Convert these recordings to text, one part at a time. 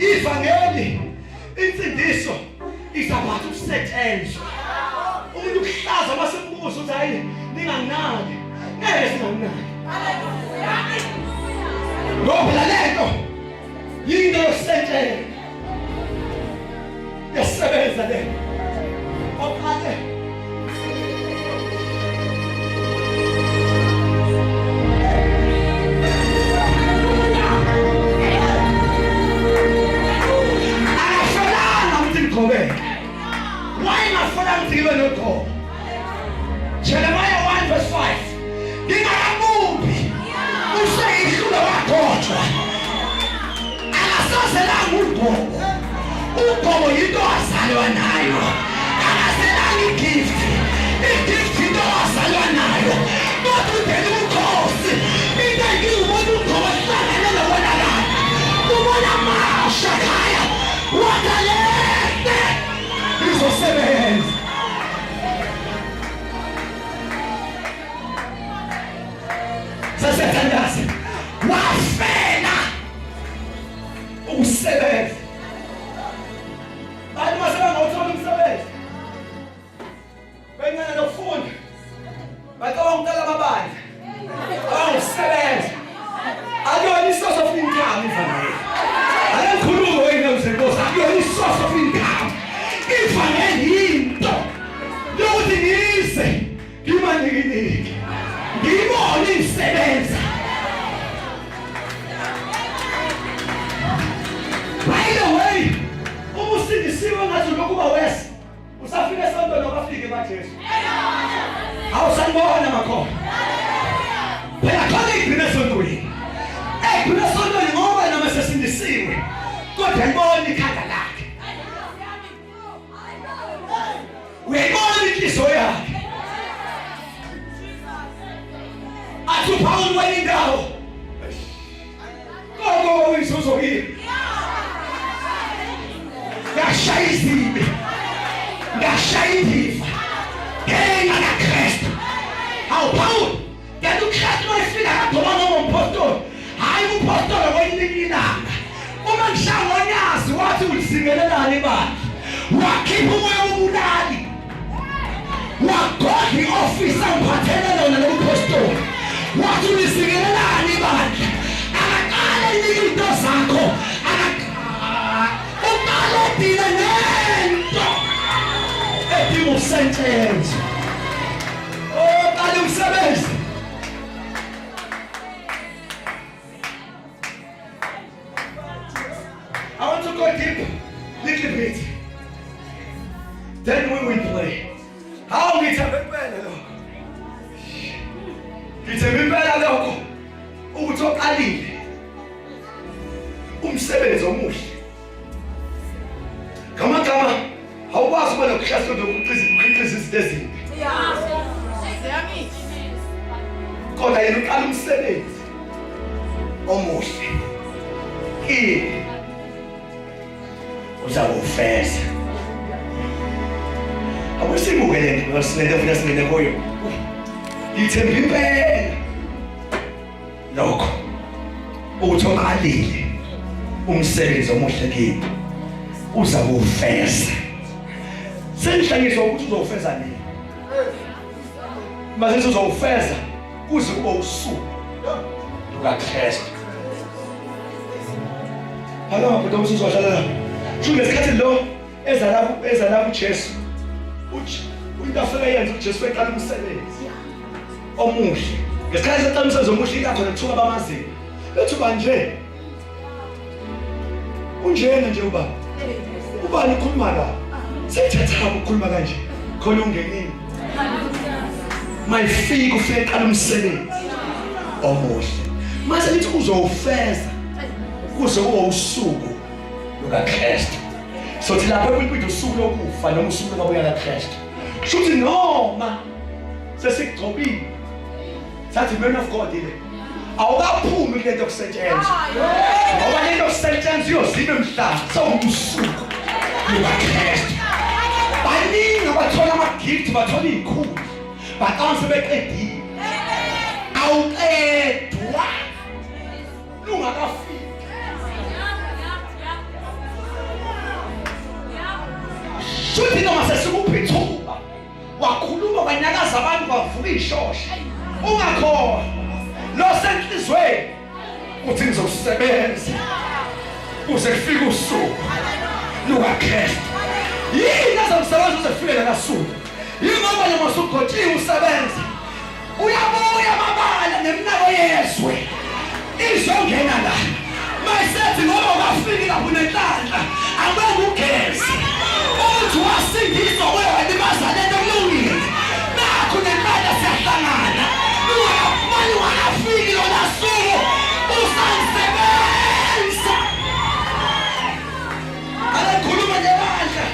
Ivangeli insindiso izabatha ukusetshenzwa. Umuntu ukuhlaza uma simbuza ukuthi hayi ninganginaki. Ngeke singakunaki. Ngoba phela lento yinto yokusetshenzwa. Yasebenza le. Oqale Akafananga ukuthi ngigqobeke. Wayengafananga ukuthi ngibe nogqobo. Jeremiah 1 verse 5. Ngingakabumbi useyihlule wagcotshwa. Akasazelanga ugobo. Ugobo yinto azalwa nayo. Akazelanga igift. Igift into azalwa nayo. Kodwa udela ubukhosi. Into enginga ubona ugobo ehlangene nobonakala. Ubona amasha khaya. Wakalete. Izosebenza. Sesiyathandaza. Wafela ukusebenza. Bantu masebangawuthola umsebenzi. Bencane nokufunda. Bacabanga ukuqala amabandla. Bawusebenza. Akuyona i-source of income ivangeli. Ake ngikhulume wena mzenkosi, akuyona i-source of income. Ivangeli yinto yokuthi ngize ngimanikiniki ngiyibone isebenza by the way uma usindisiwe ngathi lokuba wesi usafika esontweni okafike bajesu awusanibona makhona phela khona igcina esontweni egcina esontweni ngoba noma sesindisiwe kodwa libona ikhanda lakhe Uyayibona inhliziyo yakhe. Athi uPawulu kwenye indawo. Konke okuyinzuzo kimi. Ngashaya izibi. Ngashaya indiva. Ngenxa kaKristu. Hawu Pawulu, kanti uKristu wayefika akagcoba noma umpostoli. Hayi umpostoli kwelinye ilanga. Uma ngishaya ngonyazi wathi ulizingelelani ibandla. Wakhipha umoya wobulali. Wagodla i-ofisi angiphathele lona lobupostoli. Wathi ulizingelelani ibandla. Akaqale inike into zakho. Uqale dile nento edinga ukusetshenzwa. Oh, qala umsebenzi. I want to go deep little bit. Then we will pray. Hawu ngithemba impela lokho. Ngithemba impela lokho ukuthi oqalile umsebenzi omuhle. Ngamagama awukwazi ukuba nokuhlaselwa nokukhiqiza izinto ezimbi. Kodwa yena uqala umsebenzi omuhle kimi uzakuwufeza. Akusibuke le nto sinento funa singene kuyo. Ngithemba impela lokho ukuthi oqalile umsebenzi omuhle kimi uza kuwufeza. Sengihlanyiswa ukuthi uzowufeza nini. Mase uzowufeza kuze kube usuku lukaKristu. Phakama bhuti omsusu wahlala lapho. Sho ngesikhathi lo eza la eza la kuJesu. Into afike yenza uJesu weqala umsebenzi omuhle. Ngesikhathi seqala umsebenzi omuhle ilapho nekuthuka abamaziyo. Bethuka nje. Unjena nje ubaba. Ubani ukhuluma la? Seyithatha ukukhuluma kanje. Khona ungenile. Mayifika ufike eqala umsebenzi omuhle. Mase lithi uzowufeza kuze kube usuku lukaKristu. Sothi lapha epulpiti usuku lokufa noma usuku lokubuya kaKristu. Shuthi noma sesigcobile sathi man of God ile awukaphumi kule nto kusetshenzwa ngoba le nto kusetshenzwa iyozibe mhla sewusuku lukaKristu baningi abathola ama-gift bathola iy'khundla bacabanga sebeqedile awuqedwa lungakafiki. Shuthi noma sesikuphi ithuba wakhuluma wanyakaza abantu bavuka ishosha. Ungakhohlwa lo senhlizweni uthi ngizosebenza kuze kufike usuku lukaKristu. Yini azomsebenza uze kufike lona suku? Yingoba noma usugotshiwe usebenza uyabuya amabala nemnako yezwe izongena la mayisethi ngoba ungafiki lapho unenhlanhla angeke ugeze uthi wasindiswa uye walimaza lento kulungile nakho nenhlanhla siyahlangana ungafani ungakafiki lona suku usangisebenza akakhuluma ngebandla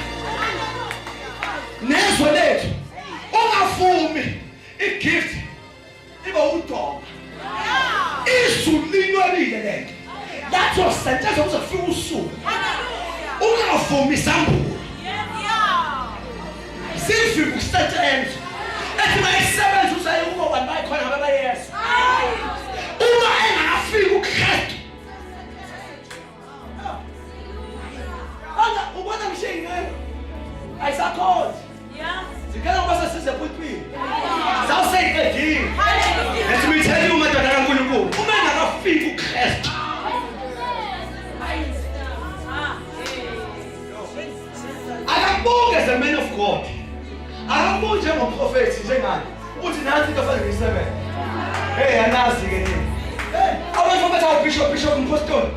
nezwe lethu ungavumi igift ibe udonga izulu linwelile lento lathi osentsheza kuze kufike usuku ungavumi isambulo sivimba ukusetshenzwa ethi mayisebenza uzaye kubo bantu bayikhona ngabe bayezwa uma engakafiki uKristu Anga ubona ngisho ingane ayisakhonzi. Zikhala ngoba sesize epulpini. Sawuseyiqedile. Let me tell you madoda kaNkulunkulu, uma engakafiki uKristu akakubuke as a man of God. Akakubuki njengomprofethi njengani. Uthi nansi into afanele ngiyisebenze. Hey anazi ke nini. Hey abantu bathi awu bishop bishop umpostoli.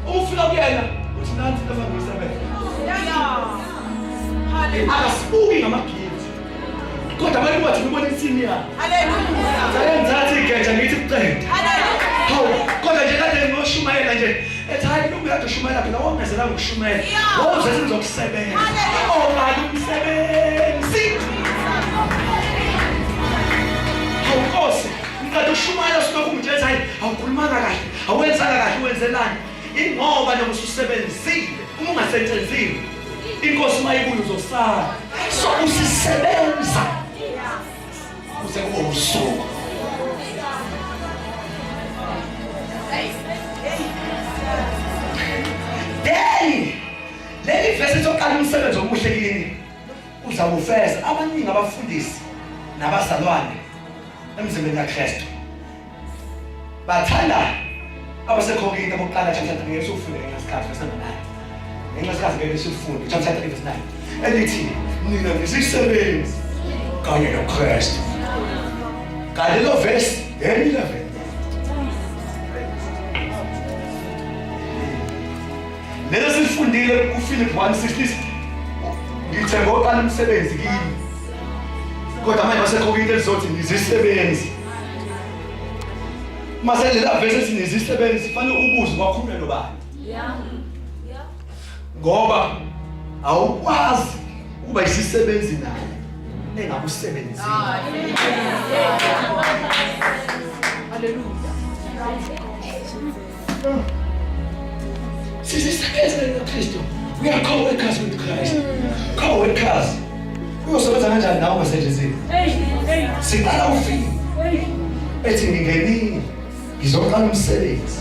Uma ufika kuyena uthi nansi into afanele ngiyisebenze. Akasibuki ngamagift. Kodwa abantu bathi ubona insimi yakhe. Hallelujah. Ngicela ngithathe igeja ngithi kuqede. Hallelujah. Hawu kodwa nje kade ngiyoshumayela nje ethi hayi kulungile kade ushumayela phela wawungezela ngokushumayela. Wawuze ngizokusebenza. Ongali umsebenzi. Hawu Nkosi, ngikade ushumayela usuke ungitshela hayi awukhulumanga kahle, awenzanga kahle wenzelani? Ingoba noma ususebenzile, uma ungasentshenzile, inkosi mayibuya uzosala. So usisebenza kuze kube usuku. Then leli vesi soqala umsebenzi omuhle kini uzawufeza abaningi abafundisi nabazalwane emzimbeni kaKristu bathanda abasekhokini abokuqala chapter 3 ngeke siwufunde ngenxa yesikhathi verse number 9 ngenxa yesikhathi ngeke siwufunde chapter 3 verse 9 elithi nina nisisebenzi kanye noKristu kanti lo verse then 11 Lelo sifundile kuPhilip 1:16 ngithe ngoqala umsebenzi kini. Kodwa manje baseqoka into elizothi nizisebenzi. Mase lela verse ethi nizisebenzi fanele ubuze kwakhulunywa nobani. Yeah. Yeah. Ngoba awukwazi ukuba isisebenzi naye engakusebenzini. Hallelujah. Sizisebenza noKristu. We are co-workers with Christ. Co-workers. Uyosebenza kanjani nawe ungasetshenzile? Siqala ufike. Ethi ngingenile. Ngizoqala umsebenzi.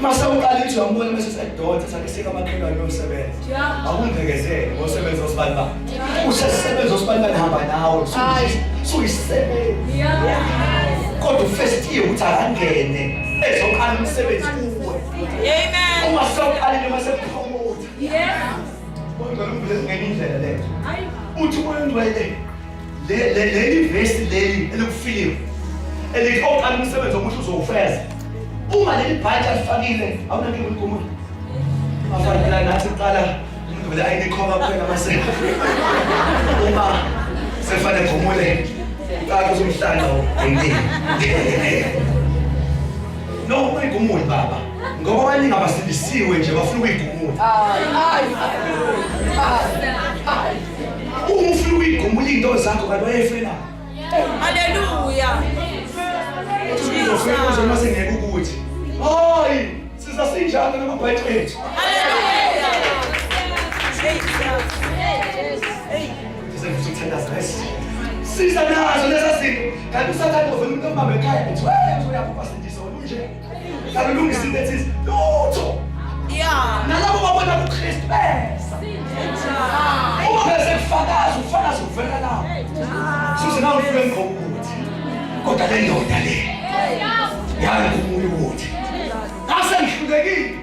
Mase uqala ithi uyambona bese sedonsa sakhe sika makhelwane uyosebenza. Akungekezele ngosebenza osibani bani. Usesebenza osibani bani hamba nawe. Suyisebenza. Kodwa ufestiwe ukuthi akangene ezoqala umsebenzi kuwe. Amen. Uma sewuqalile mase promote. Yes. Kodwa ungivule ngenye indlela le. Uthi umoya ongcwele leli vesi leli elikufiliwe elithi oqala umsebenzi omuhle uzowufeza. Uma leli bhantshi alifakile awunankinga uligumula. Afanele nathi kuqala umuntu vele ayinikhoma kuphela mase. Uma sefane gumule uqala uzomhlanga engini. No, ungayigumuli baba. Ngoba abaningi abasindisiwe nje bafuna ukuyigumula. Uma ufuna ukuyigumula iy'nto zakho kanti wayefela. Hallelujah. Uzofika uze mase ngeke ukuthi. Hayi, siza sinjalo namabhayibheli ethu. Hallelujah. Jesus. Sizokuthandaza guys. Siza nazo leza zinto. Kanti usathane uvela umuntu ombambe ekhaya ethi, "Hey, uzoyaphi wasindisa wena unje." Kanti ulungisa into ethize. Lutho. Yeah. Nalabo babona kuKristu beza. Uma bese kufakaza Ngifike ngigqoka ukuthi kodwa le ndoda le yangikhumula ukuthi ngase ngihlulekile.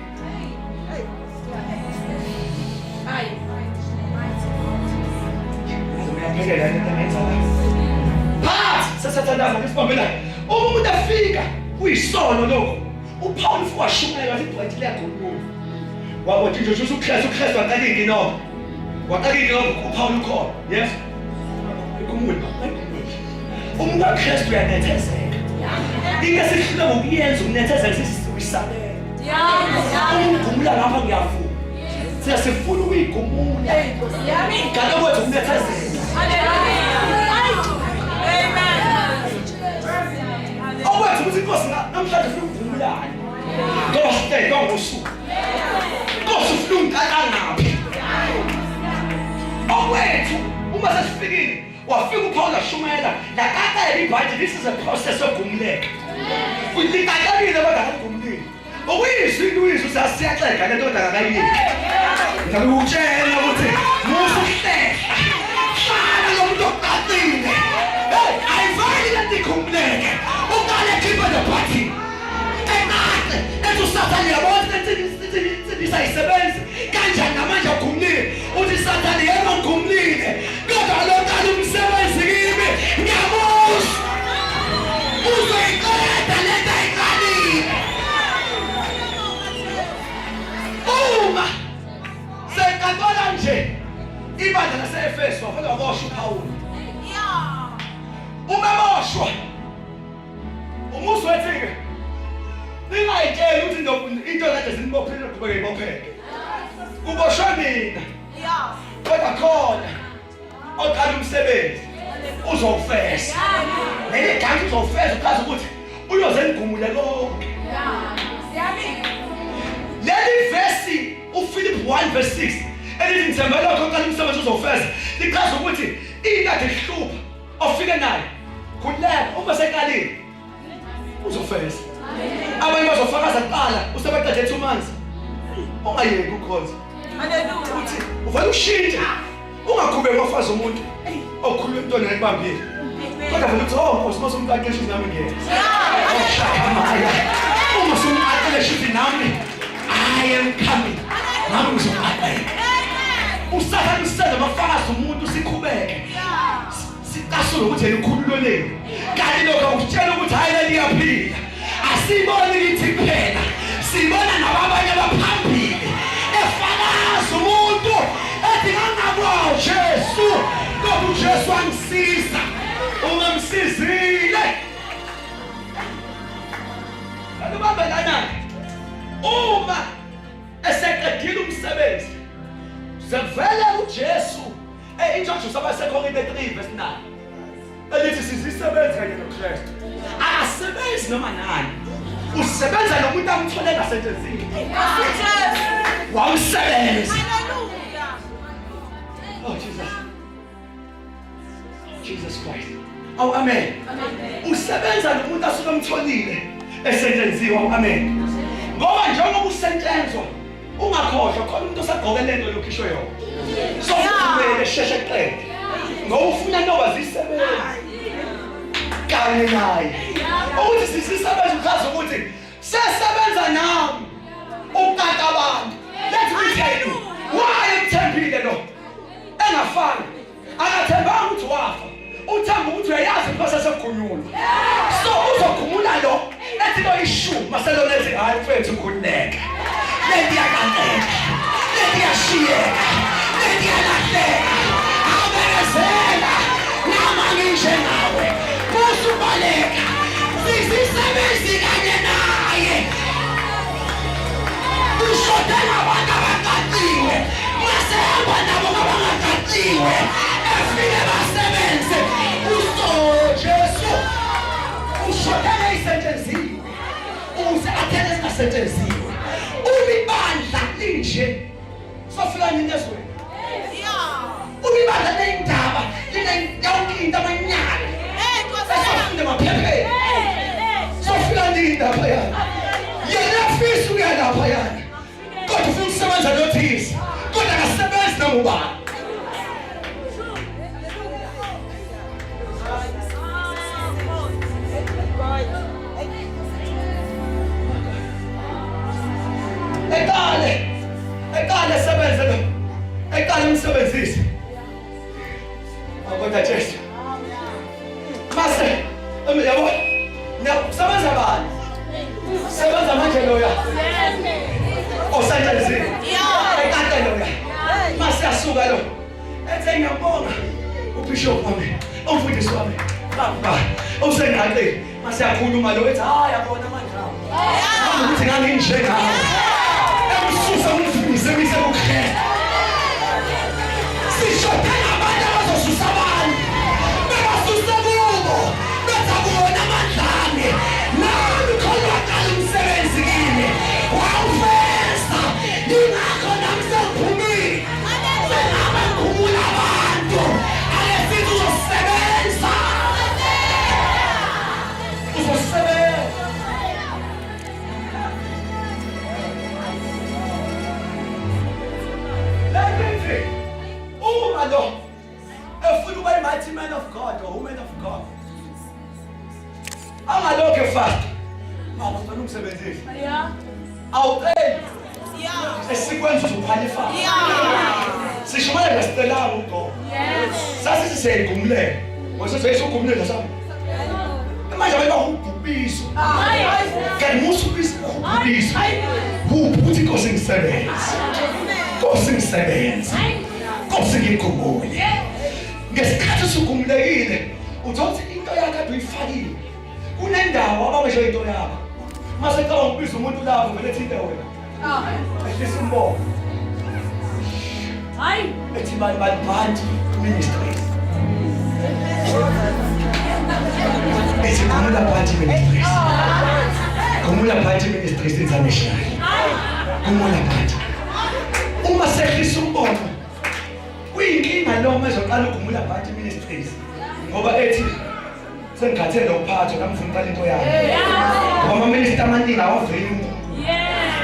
Uyaphekela into engenza la. Phathi sesathandaza ngesibambe la. Uma umuntu afika kuyisono lokho. UPaul washumayela wathi ibhayibheli liyaguluma. Wabo nje nje uKristu uKristu waqala inkinobho. Waqala inkinobho uPaul ukhona. Yes. Ikhumule. Umuntu kaKristu uyanethezeka. Into esihlule ngokuyenza ukunethezeka sisisabela. Uma ugumula lapha ngiyavuma. Thina sifuna ukuyigumula. Ngale kwethu ukunethezeka. Okwethu ukuthi inkosi namhlanje ufuna ukugumulana. Ngoba siqedwa ngosuku. Inkosi ufuna ungikaka ngaphi? Okwethu uma sesifikile wafika uPaul ashumayela lakakela ibhayibheli this is a process yokugumuleka. Likakakile kodwa akugumulile. Ukuyizwa into uyizwa sasiyaxega lento kodwa akakayiyeki. Ngiyakutshela ukuthi musa ukuhlehla. Hlala lo muntu oqaqile. Hey, ayivali lento ikhumuleke. Uqale khiphe the party. Eqaqe, ethi uSathane uyabona insindisa ayisebenzi. Kanjani namanje ukhumulile? Uthi Sathane yebo ngikhumulile. Kodwa lo qala umsebenzi kimi. Ngiyamuzwa. Uzoyiqeda lento ayiqalile. Uma seqaqola nje ibandla lase-Efesu wafike waboshwa uPawulu. Uma eboshwa umuzi wethi-ke ningayitsheli ukuthi into kade zinibophile qhubeke ibopheke. Kuboshwe mina. Kodwa khona oqala umsebenzi uzowufeza. Leli gama uzowufeza uchaza ukuthi uyoze nigumule konke. Leli vesi uPhilip 1 verse 6 elithi ngithemba lokho oqala umsebenzi uzowufeza lichaza ukuthi into ade ihlupha ofike nayo khululeka uma seqalile uzofeza. Abanye bazofakaza kuqala usebeqede 2 months. Ungayeki ukhonza. Haleluya. Uthi uvele ushintshe. Ungakhubeki wafaza umuntu okhuluma into nayibambile. Kodwa vele uthi oh Nkosi mase umqaqeshe nami ngiyeza. Oshaya Uma usumqaqeshe uthi nami I am coming. Nami ngizoqaqeka. Usathane usenza amafakazi umuntu sikhubeke. Sicasule ukuthi yena ukhululeleni. Kanti lokho akutshela ukuthi hayi leli iyaphila. Asiboni kithi kuphela. Sibona nababanye abaphambili. Efakaza umuntu ethi ngangakwa Jesu. Kodwa uJesu angisiza. Ungamsizile. Kanti ubambelana uma eseqedile umsebenzi sevele uJesu e-introduce abaseKorinte 3 verse 9 elithi sizisebenzi kanye noKristu. Akasebenzi noma nani, usebenza nomuntu amthole engasetshenzile, wamsebenza. Oh Jesus, Jesus Christ. Awu amen. Usebenza nomuntu asuke emtholile esetshenziwa. Amen. Ngoba njengoba usetshenzwa ungakhohlwa khona umuntu osagqoke lento lokhishwe yona. So kumele sheshe qede. Ngoba ufuna noba zisebenze kanye naye. Ukuthi sisisebenza uchaza ukuthi sesebenza nami ukukata abantu. Let me tell you why emthembile lo engafani akathembanga ukuthi wafa uthemba ukuthi uyayazi iprocess yokugunyulwa so uzokhumula lo ethi lo ishu maselona ethi hayi mfethu khululeka lento iyaqaqeka lento iyashiyeka lento iyalahleka abekezela nama ngishe nawe musubaleka sizisebenzi kanye naye ushode ngabantu abaqaqiwe masehamba nabo ngabangaqaqiwe efike basebenze uso Jesu ushode ngeyisetshenziwe ukuze athele ezingasetshenziwe uma ibandla linje sofika nini ezweni uma ibandla leyindaba lineyonke into amanyala esofunda emaphepheni sofika nini laphayana yena afisa ukuya laphayana kodwa ufuna ukusebenza nothisa kodwa akasebenzi noma ubani. Awusebenzise. Kodwa Jesu. Mase, yabo. Sebenza bani? Sebenza manje loya. Osentshenzile. Ekade loya. Mase asuka lo. Ethe ngiyabonga ubishop wami, umfundisi wami. Baba, usengaqile. Mase yakhuluma lo ethi hayi yabona manje. Ukuthi nganginjengawe. Emsusa umfundisi emise kuKristu. Sishode ngabantu abazosusa abantu. Bebasuse kubo. Benza kubona amandla ami. Nami khona waqala umsebenzi kimi. Wawufeza. Yingakho nami sengiphumile. Sengaba ngikhumula abantu. Ake sithi uzosebenza. Uzosebenza. Let uma lo efuna ukuba i-mighty man of God or woman of God angalokhu efasta mama ngicela ungisebenzise awuceli esikwenza uzokhwalify sishumayela ngasicelanga ugogo sasithi siyayigumulela waseseyisa ugumulela sami manje abantu bahubhubiso kanti musa ubhubiso hubhu ukuthi inkosi ngisebenze nkosi ngisebenze nkosi ngigumule ngesikhathi usugumulekile uthola ukuthi into yakho kade uyifakile kunendawo abamesho into yakho mase cabanga ukubiza umuntu lapho vele thinte wena ehlisa umbono hayi ethi bani bani bani ministries ethi Gumula Party Ministries Gumula Party Ministries International Gumula Party uma sehlisa umbono kuyinkinga lo uma ezoqala uGumula Party Ministries ngoba ethi sengikhathele ukuphathwa nami ngifuna uqala into yami ngoba amaminista amaningi awaveli uNkulunkulu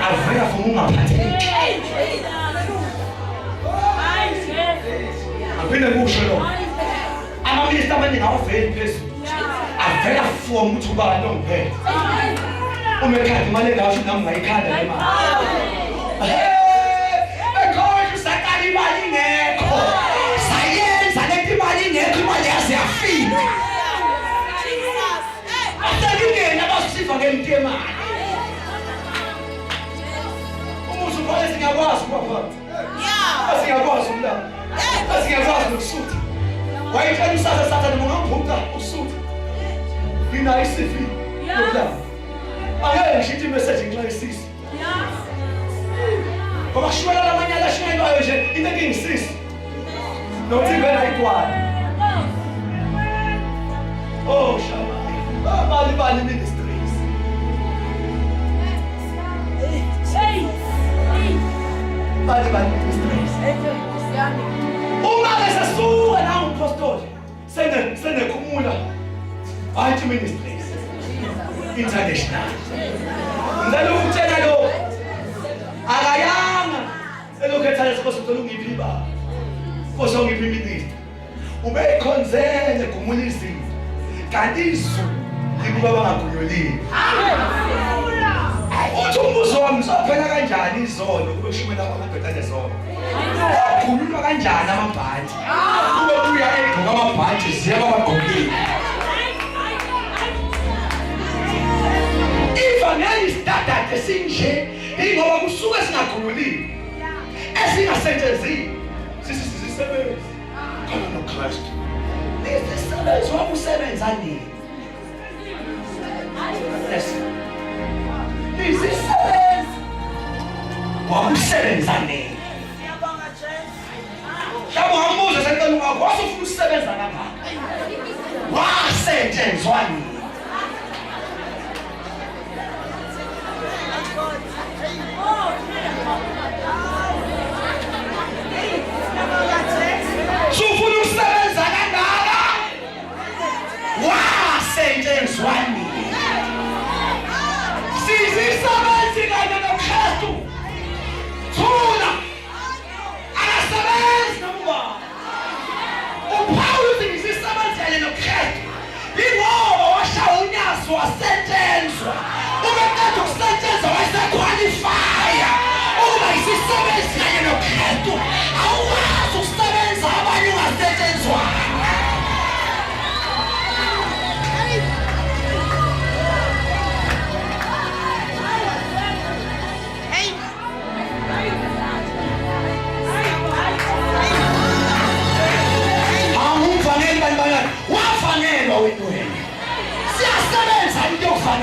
avela from ungaphatheki aphinde kusho lo amaminista amaningi awaveli phezulu avela from ukuthi ubani ongiphethe uma ekhanda imali engasho nami ngayikhanda le mali ekhohle usaqala imali ingekho sayenza lento imali ingekho imali yaze yafika asekingeni abasiva ngento yemali uma usukhona singakwazi ukuba phansi singakwazi ukulala singakwazi nokusutha wayitshela usatha sathane ungangiphuca ukusutha nginayo i-CV yokulala angeke ngishintshe imeseji ngenxa yesisi ngoba kushumela lamanyala ashunyelwayo nje into engingisisi nokuthi ngena igwala oh shama bali bali ministries bali bali ministries uma ke sesuka la umpostoli sene senekhumula Mighty Ministries International. Ngicela ukutshela lo akayanga elokhu ethala isikhosi ngicela ungiphi ibaba. Nkosi ungiphi iminister. Ubeyikhonzele gumula izinto. Kanti izulu likuba bangagunyuliwe. Uthi umbuzo wami sophela kanjani izono kube kushumela kwamadoda anezono. Khululwa kanjani amabhantshi? Kube kuya egqoka amabhantshi ziya kwabagqokile. Ivangeli standard esinje ingoba kusuke singakhululiwe. Esingasetshenziwe. Sisisebenzi. Khona noKristu. Lesisebenzi wakusebenza nini? Yes. Izisebenzi wakusebenza nini? Mhlawumbe ungambuza secela kwakho wasufuna ukusebenza kangaka. Wasetshenzwa nini? Sufuna ukusebenza kangaka? Wasetshenzwa nini? Sizisebenzi kanye noKristu. Thula. Akasebenzi noma ubani. UPawulu uthi ngisisebenzi kanye noKristu. Yingoba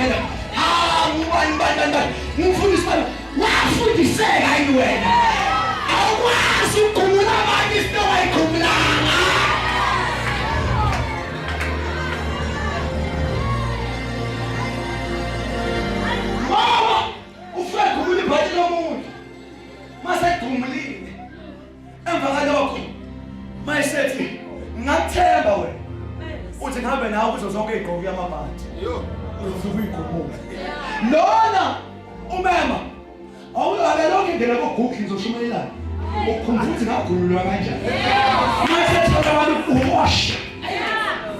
Ngikhangela hawu bani bani bani bani ngimfundisi bani wafundiseka yini wena awukwazi ukugumula abantu isinto wayikhumulanga ngoba ufike gumula ibhati lomuntu masegumulile emva kalokho mayesethi ngakuthemba wena uthi ngihambe nawe kuzo zonke iy'gqoko yamabhadi uzofika uyigqokola lona umema awulalelokho ingena kogoogle ngizoshumayelana ukukhumbula ukuthi ngagululwa kanjani masethola abantu uwasha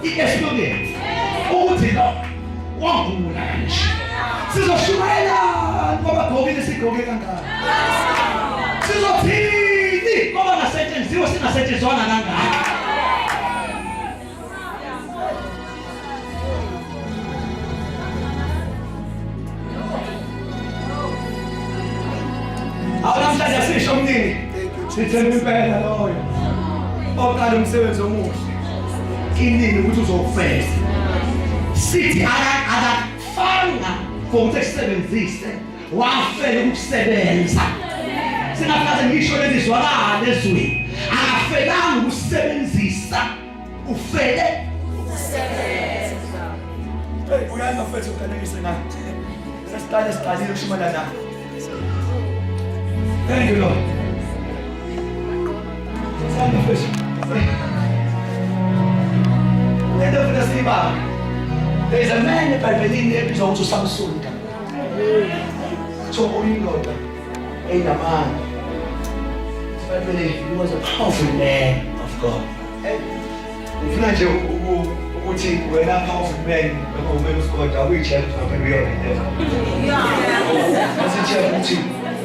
i-experience ukuthi lo wangula kanje sizoshumayelani ngoba gqokile sigqoke kangaka sizothini ngoba ngasetshenziwe singasetshenzwanga kangaka Awu namhlanje asisho omningi. Sithemba impela loyo. Oqala umsebenzi omuhle. Kinini ukuthi uzowufeza. Sithi akafanga for ukuthi esebenzise wafela ukusebenza. Singakaze ngisho leli zwakala ezweni. Akafelanga ukusebenzisa ufele ukusebenza. Hey, uyazi bafethu uqalekise ngani? Sesiqale siqalile ukushumela la. Thank you Lord. Sanda bafethu. Lento futhi siyibamba. There is a man eBhayibhelini ebizwa ukuthi uSamson. Kuthiwa uyindoda enamandla. IBhayibheli he was a powerful man of God. Ngifuna nje ukuthi wena powerful man noma woman of God awuyitshela ukuthi ngapha uyona into. Asitshela ukuthi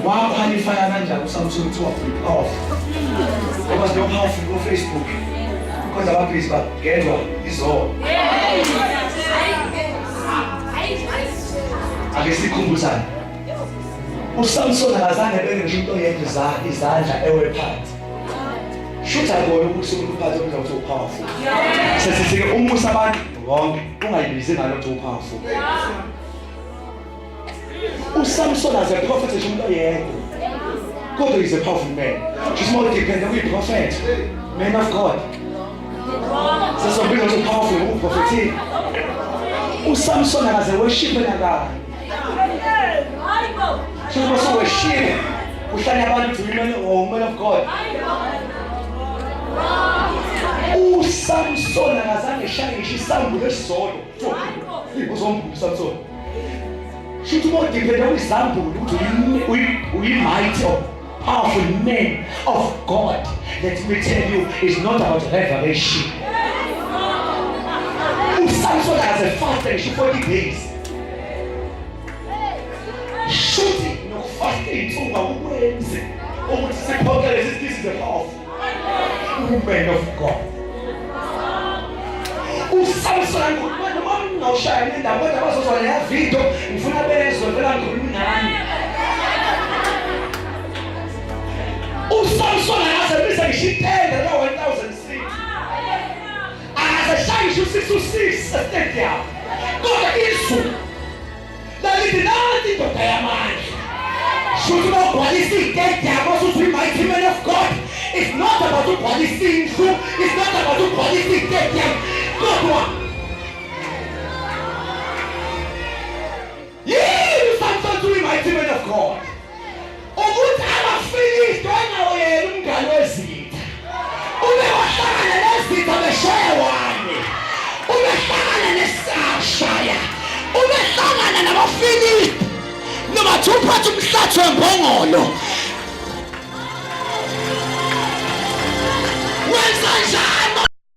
wakhwalifaya kanjani uSamson ukuthi wa powerful. Ngoba sino powerful ku Facebook. Kodwa ababhizi bagedwa izolo. Ake sikhumbuzane. USamson akazange ebeke ngisho into oyedwa izandla ewe phansi. Shuthi akubona ukuthi umuntu uphathe umdla ukuthi upowerful. Sesisike umusa abantu wrong ungayibizi ngalo ukuthi upowerful. uSamson as a prophet ngisho umuntu oyedwa. Kodwa is a powerful man. Just more depend on prophet. Man of God. Sesobiza ukuthi powerful uprofethile. USamson akaze worship nakanye. Shuthi basuweshile. Kuhlale abantu ukuthi man oh man of God. uSamson akazange eshaye ngisho isambulo esisodwa. Uzombula uSamson. Shuthi uma udependa kwizambulo ukuthi uyi-mighty or powerful man of God. Let me tell you, it's not about revelation. uSamson akaze faste ngisho 40 days. Shuthi nokufasta iy'nsuku akukwenzi ukuthi siphoqele this is a powerful woman of God. uSamson noma ngingawushaya le ndaba kodwa bazozwa leya video ngifuna bezwe phela ngikhuluma ngani. uSamson akaze bisa ngisho itende la 1000 seat. Akaze shaya ngisho 6 to 6 stadium. Kodwa izulu lalithi nanti indoda yamandla. Shuthi uma ugcwalisa iy'stadium osuthi uyi-mighty man of God. It's not about ugcwalisa indlu, it's not about ugcwalisa iy'stadium. Kodwa yini uSamson uyi-mighty man of God? Ukuthi amaFilisti wayengawo yena umngane wezitha. Ube wahlangana nezitha beshaya wani. Ubehlangana nesashaya. Ubehlangana nabaFilisti. Noma thi uphathe umhlathi wembongolo.